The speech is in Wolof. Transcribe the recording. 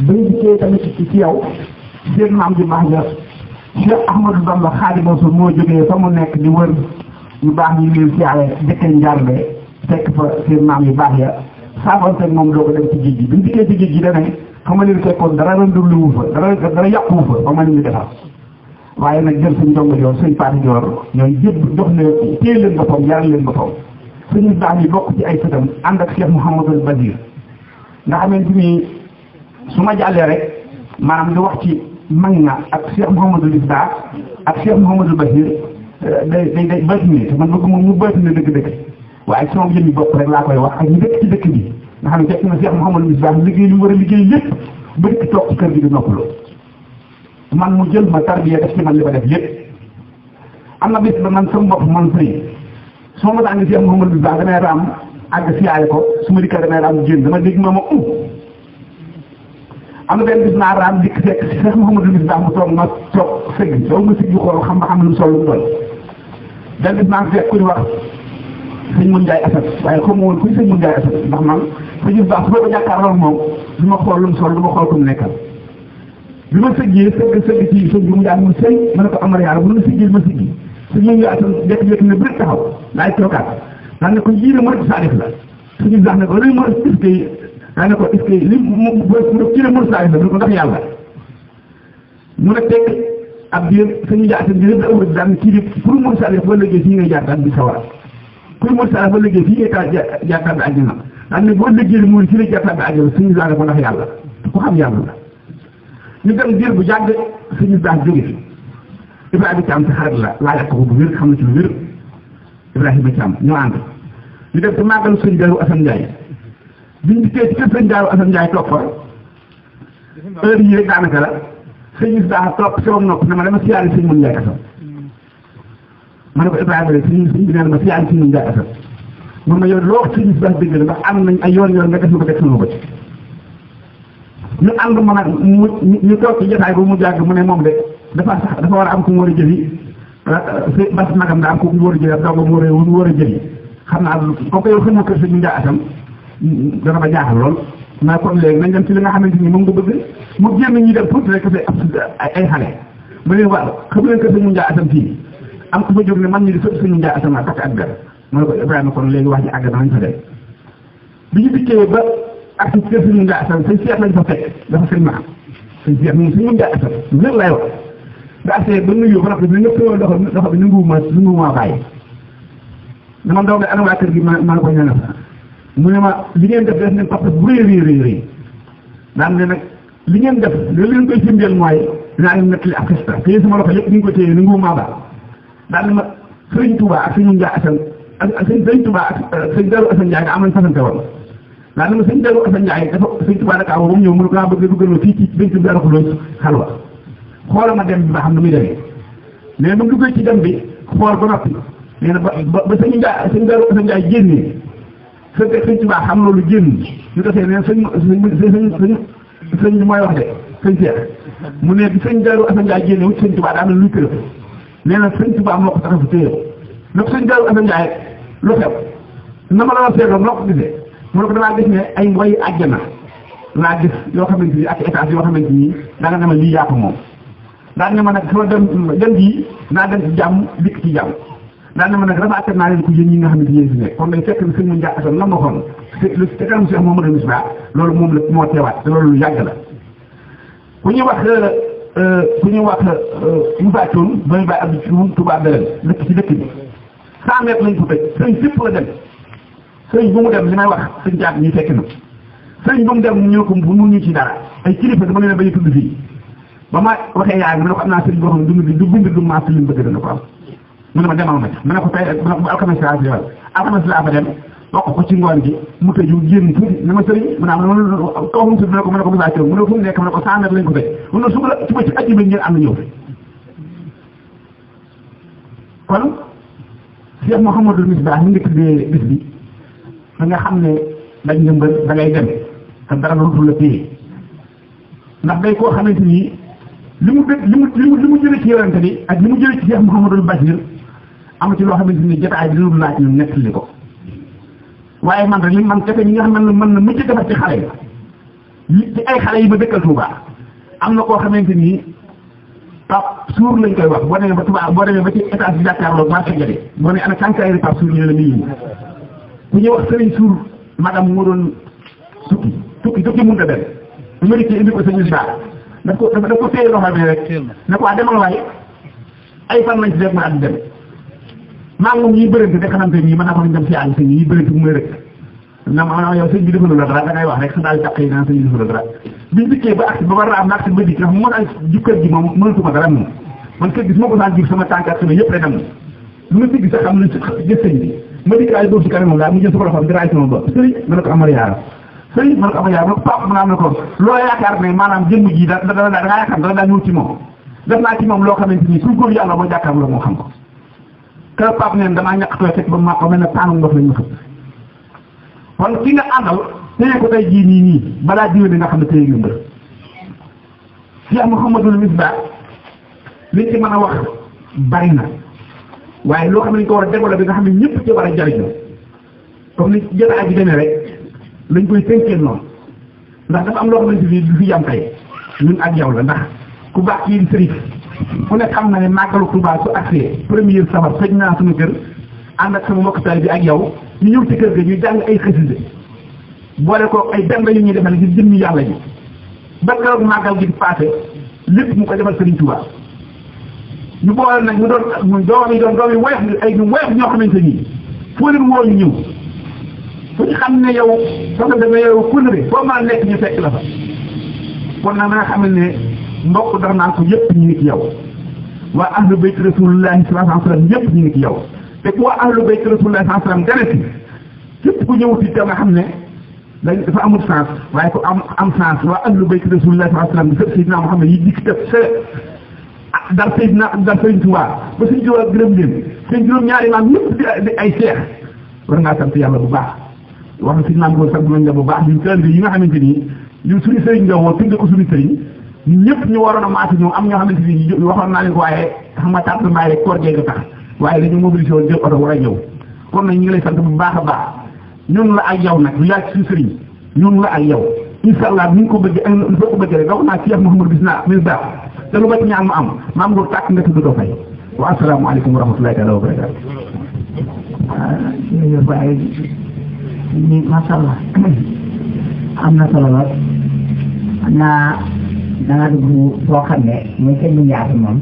bañ dikkee tamit ci yow seen maam di baax ja Cheikh Ahmadou Bamba Xaadimu Rasuul moo jógee fa mu nekk di wër ñu baax ñu leen siyaare dëkkee njarle fekk fa seen maam yu baax ya saafante moom doo ko dem ci géej gi biñ dikkee ci géej gi dane fa ma leen fekkoon dara rëndurluwu fa dara yàquwu fa ba ma leen di defar waaye nag jël suñ ndongo joor suñ paati joor ñooy yëpp jox leen téye leen boppam yaral leen boppam suñu baax yi bokk ci ay sëtam ànd ak Cheikh Mouhamadul Basir nga xamante ni su ma jàllee rek maanaam di wax ci mag ña ak Cheikh Mouhamadul Isda ak Cheikh Mouhamadul Basir day batine te man bëgg moom mu batine dëgg-dëgg waaye sama jëmmi bopp rek laa koy wax ak ñu dëkk ci dëkk bi nga xam ne fekk na Cheikh Mouhamadul Isda liggéey li mu war a liggéey lépp ba dikk toog ci kër gi di noppalu man mu jël ma tarbiya def ci man li ko def lépp am na bis ba man sama bopp man sëy soo ma daan Cheikh Mouhamadul Isda damay raam àgg siyaare ko su ma dikkee damay raam génn dama dégg ma am na benn bis naa raam dikk fekk si Cheikh Mouhamadul Isda mu toog ma toog sëgg soo ma sëgg xool xam ba xam lu mu sol lu mu doon benn bis naa fekk ku ñu wax sëñ Mun Njaay Asad waaye comme woon kuy sëñ Mun Njaay Asad ndax man sëñ Isda su ma ko jàkkaarloo moom du ma xool lu mu sol du ma xool ku mu nekkal bi ma sëggee sëgg ci sëñ bi mu daal mu sëy ma ne ko amar yàlla bu la sëggee ma sëggi sëñ Mun Njaay Asad jékki-jékki ne bëri taxaw laay toogaat daan ne ko jiire mu rek saadif la sëñ Isda ne ko réew ma est-ce daa ne ko est-ce que li mu ci la mën saa yi ko ndax yàlla mu ne teg ab biir suñu jaata bi lépp awra daan kii di pour mën saa ba léegi fii ngay jaataat bi sawara pour mën saa ba léegi fii ngay jaataat bi àjjana daan ne boo léegi mu fii lay jaataat bi àjjana suñu jaata ko ndax yàlla ku xam yàlla la ñu dem biir bu jàgg suñu jaat jóge fi Ibrahima Thiam sa xarit la laa yàq ko bu wér xam na ci lu wér Ibrahima Thiam ñoo ànd ñu dem ci màggalu sëñ Darou Assane Ndiaye biñ dikkee ci kër sëñ Darou Assane Ndiaye toog fa heure yii rek daanaka la sëñ Isda toog sama nopp ne ma dama siyaare sëñ Mun Njaay Assane ma ne ko Ibrahima rek sëñ bi nee na ma siyaare sëñ Mun Njaay Assane mun ma yow loo wax sëñ Isda dëgg la ndax am nañ ay yoon nga def na ko def sama bët ñu ànd ma nag ñu toog ci jotaay ba mu jàgg mu ne moom de dafa war a am ku mu war a jëli bas magam daa am ku mu war a jëli ak doom mu war a jëli xam naa comme que yow xamoo kër sëñ Mun Njaay Assane dana ma jaaxal lool mais kon léegi nañ dem ci li nga xamante ni moom nga bëgg mu génn ñi dem tuuti rek ay xale mu leen waaw xam leen que sëñ Mun Njaay Assane fii am ku fa jóg ne man ñi di sëñ Mun Njaay Assane takk ak benn mu ne ko Ibrahima kon léegi wax ji àgg nañ fa dem bi ñu dikkee ba ak ci kër sëñ Mun Njaay Assane sëñ Seex lañ fa fekk dafa sëñ maam sëñ Seex moom sëñ Mun Njaay Assane lépp lay wax nga assee ba nuyu ba noppi bi ñëpp tëwal doxo bi nanguwuma bàyyi dama doog ana waa kër gi ma ko ñaanal mu ne ma li ngeen def nañ papa bu rëy daan ne nag li ngeen def loolu leen koy firndeel mooy dinaa leen nettali ak xista te sama loxo yëpp ni nga ko téye ni nga maa baal daan ne ma sëriñ Touba ak sëñ Njaay Assane ak sëriñ Touba ak sëñ Darou Assane Ndiaye nga am nañ fasante woon daan ne ma sëñ Darou Assane Ndiaye dafa sëñ Touba Dakar boobu ñëw mu ne ko naa bëgg duggal ma fii ci béykat bi ko loolu xalwa xoola ma dem bi ba xam ne muy demee mais ba mu duggee ci dem bi xool ba noppi nee na ba sëñ Darou Assane Ndiaye génnee sëñ Tuubaa xam loolu génn ñu defee ne sëñ bi mooy wax de sëñ Seex mu ne bi sëñ Darou Assane Ndiaye génne wut sëñ Tuubaa daa am na luy kërëf nee na sëñ Tuubaa moo ko tax a fi téye nag sëñ Darou Assane Ndiaye lu xew na ma la seetloo noo ko gisee mu ne ko damaa gis ne ay mboyi àjjana laa gis yoo xamante ni ak étage yoo xamante ni da nga ne ma lii yaa ko moom daan ne ma nag sama dem bii naa dem ci jàmm dikk ci jàmm daan na ma nag rafetlu naa leen ko yéen ñi nga xamante yéen si nekk kon dañ fekk ne sëñ Mun Njaay Assane lan ma xoon te kanam Cheikh Mouhamadou Misbah loolu moom la moo teewaat te loolu lu yàgg la ku ñuy wax Moussa Thioune ba muy bàyyi Abdou Thioune Touba Belel dëkk ci dëkk bi 100 mètres lañ ko tëj sëñ fépp la dem sëñ bu mu dem li may wax sëñ jaat ñi fekk na sëñ bu mu dem ñu ko bu mu ñu ci dara ay kilifa dama leen bañ a tudd fii ba ma waxee yaay mu ne ko am naa sëñ boo xam ne du bind du maas li mu bëgg dana ko am mu ne ma demal ma mu ne ko tey bu alxames laa fi alxames laa fa dem wax ko ci ngoon gi mu tëju génn tuuti ne ma sëriñ mu ne am na kaw mu ne ko Moussa Thiaw mu ne fu mu nekk mu ne ko 100 mètres lañ ko tëj mu ne suba ci ajjuma ngeen am na ñëw kon Cheikh Mouhamadou Misbah mi ngi tuddee bis bi da nga xam ne dañ lëmbal da ngay dem te dara dootul la téye ndax day koo xamante ni li mu jëlee ci yorante bi ak li mu jëlee ci Cheikh Mouhamadou Bachir am ci loo xamante ni jotaay bi dina laaj ñu nettali ko waaye man rek li man kese ñi nga xam ne mën na mujj defar ci xale yi ci ay xale yi ma dëkkal Touba am na koo xamante ni Pape Sour lañ koy wax boo demee ba Touba boo demee ba ci état bi jàkkaarloo marché Guédé boo nee ana tànkaayri Pape Sour ñu ne la nii ku ñuy wax Serigne Sour madame moo doon tukki mënut a dem bu ma dikkee indi ko sëñ bi daf ko téye loxo bi rek ne ko demal waaye ay fan lañ ci def ma at dem maa ngi moom ñuy bërante de xamante ni mën naa ko dem si àll sëñ ñuy bërante bu may rek na yow sëñ bi defalu la dara da ngay wax rek sa daal jàq yi naan sëñ bi defalu dara biñ dikkee ba ak ba war a am naag si ba dikk ndax moo daan ju kër gi moom mënatuma dara moom man kër gi su ma ko saan jur sama tànk ak sama yëpp rek dem lu ma sigg sax xam ne gis sëñ bi ma dikk ay boobu si kanam moom daal mu jël sa loxo di raay sama bopp sëriñ ma ne ko amal yaara sëriñ ma ne ko amal yaara ma ne ko pap mu am ne ko loo yaakaar ne maanaam jëmm ji da ngaa yaakaar dara daa ñëw ci moom def naa ci moom loo xamante ni su góor yàlla boo jàkkaarloo moo xam ko kër pap neen damaa ñàkk tooy fekk ba ma ko mel ne paanu ndox lañ ma xëpp kon ki nga àndal téye ko tey jii nii balaa diwé nga xam ne téye nga mbër Cheikh Mouhamadul Misbah liñ ci mën a wax bari na waaye loo xam ne dañ ko war a développé nga xam ne ñëpp ci war a jariñoo comme ni jotaay bi demee rek lañ koy tënkee noonu ndax dafa am loo xamante ni du fi yam tey ñun ak yow la ndax ku baax kii di sërif ku nekk xam na ne màggalu Tuubaa su accès premier safar fekk naa suñu kër ànd ak sama mbokk taal bi ak yow ñu ñëw ci kër ga ñu jàng ay xasida boole ko ay benn yu ñuy defal ngir jëmmi yàlla ji ba keroog màggal gi di passé lépp mu ko defal Sëriñ Tuubaa ñu boole nag mu doon doom yi woyof ay ñu woyof ñoo xamante ni foo leen woo ñu ñëw fu ñu xam ne yow soo ko defee yow kulëre foo mën a nekk ñu fekk la fa kon nag nga xam ne mbokk dara naan ko yëpp ñu ngi ci yow waa ahlu bayt rasulillahi sallallahu alayhi wa sallam yëpp ñu ngi ci yow te ku waa ahlu bayt rasulillahi sallallahu alayhi wa sallam dara ci képp ku ñëw ci nga xam ne dafa amul sens waaye ku am sens waa ahlu bayt rasulillahi sallallahu alayhi wa sallam di Seydina Muhammad yi dikk def dar Seydina dar Sëriñ Tuubaa ba Sëriñ Tuubaa gërëm leen seen juróom-ñaari maam ñëpp di ay seex war ngaa sant yàlla bu baax wax na si maam boobu sant nañ la bu baax ñun kër yi nga xamante ni ñun suñu sëriñ nga woon tudde ko suñu sëriñ ñun ñëpp ñu waroon a maati ñoom am ñoo xamante ni waxoon naa leen ko waaye xam nga tardement rek koor gee nga tax waaye dañu mobilisé woon jël oto war a ñëw kon nag ñu ngi lay sant bu baax a baax ñun la ak yow nag lu yàgg suñu sëriñ ñun la ak yow incha allah ni ñu ko bëggee ni ko bëggee rek wax naa Cheikh Mouhamadou Misbah te lu ma ci ñaan ma am maam nga tàkk nga tudd doo fay wa asalaamaaleykum wa rahmatulahi taala wa barakaatu. jërëjëf waaye macha allah am na solo lool xam naa da nga dugg boo xam ne muy sëñ bi Ndiaye moom.